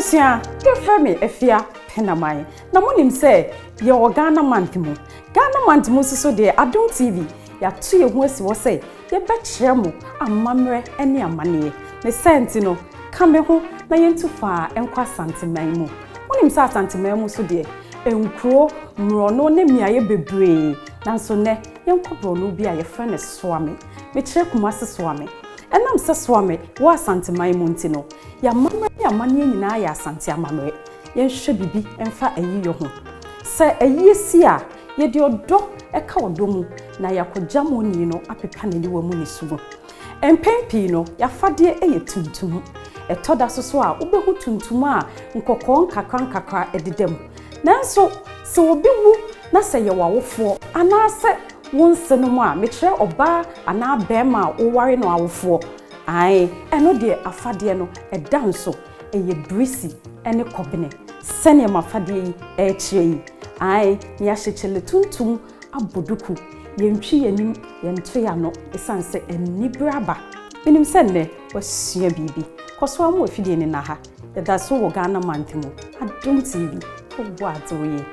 Abusua, yɛfrɛ me Afia Penaman, na monim sɛ yɛwɔ Ghana Month mu. Ghana Month mu nso so deɛ, Adom TV, yɛato yɛn ho asi hɔ sɛ yɛbɛkyerɛ mo amammerɛ ne amanneɛ. Ne saa nti no, ka me ho na yɛntu faa nkɔ Asanteman mu. Wonim sɛ Asanteman mu nso deɛ, nkuro, mmorɔno ne mmeaeɛ bebree. Nanso nnɛ, yɛnkɔ borɔno bi a yɛfrɛ no Soame. Mekyerɛ Kumasi Soame. Ɛnam sɛ Soame wɔ Asanteman mu nti no, yɛn amammerɛ ne amanneɛ nyinaa yɛ Asante amammerɛ. Yɛnhwɛ biribi mfa ayiyɔ ho. Sɛ ayie si a, yɛde ɔdɔ ka ɔdɔ mu na yɛakɔgyam onii no apepa n'aniwa mu nisu mu. Mpɛn pii no, y'afadeɛ yɛ tuntum. Ɛtɔ da so so a, wobɛhu tuntum a nkɔkɔɔ nkakrankakra deda mu. Nanso, sɛ obi wu na sɛ ɛyɛ w'awofoɔ anaasɛ wo nsenom a, mekyerɛ ɔbaa anaa barima a woware no awofoɔ, ae, ɛno deɛ afadeɛ no, ɛda nso. Ɛyɛ birisi ne kɔbene, sɛdeɛ m'afadeɛ yi rekyerɛ yi. Ae, yɛahyɛ kyale tuntum abɔ duku, yɛntwi yɛn anim, yɛnto yɛn ano, ɛsiane sɛ anibere aba. Menim sɛ nnɛ woasua biribi. Kɔ so ara ma w'afidie no nna ha. Yɛda so wɔ Ghana Month mu. Adom TV, wobɔ adze oye.